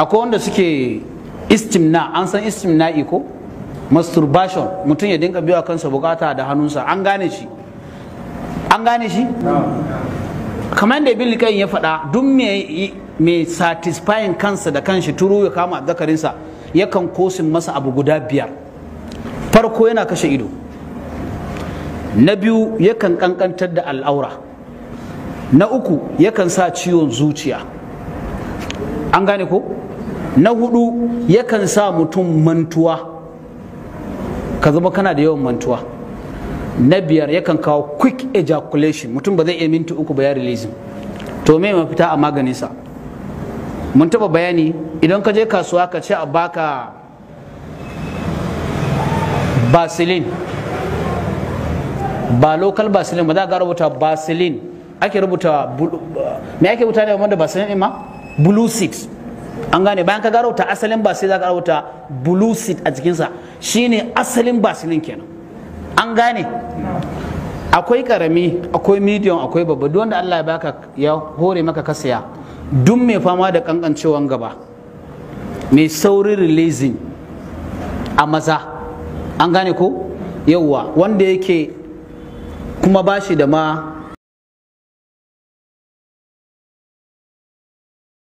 Akwai wanda suke istimna, an san istimna'i ko masturbation, mutum ya dinka biya kansa bukata da hannunsa. An gane shi? An gane shi? Kamar da Ibn Qayyim ya faɗa, duk mai satisfying kansa da kanshi turu ya kama zakarinsa, yakan kosin masa abu guda 5. Farko, yana kashe ido. Na biyu, yakan kankantar da al'aura. Na uku, yakan sa ciwon zuciya. An gane ko? Na hudu, yakan sa mutum mantuwa, ka zama kana da yawan mantuwa. Na biyar, yakan kawo quick ejaculation, mutum ba zai iya minti 3 ba ya releasing. To, me mafita a maganinsa? Mun taba bayani, idan ka je kasuwa ka ce a baka Vaseline, ba local Vaseline ba, za ka rubuta Vaseline, ake rubuta, me ake rubuta ne wanda Vaseline ma? Blue seed. An gane? Bayan ka ga rubuta asalin Vaseline, za ka rubuta blue seed a jikinsa, shine asalin Vaseline kenan. An gane? Akwai karami, akwai medium, akwai babba. Duk wanda Allah ya baka, ya hore maka, ka saya. Duk mai fama da kankancewan gaba, mai saurin releasing a maza, an gane ko? Yauwa, wanda yake kuma bashi da ma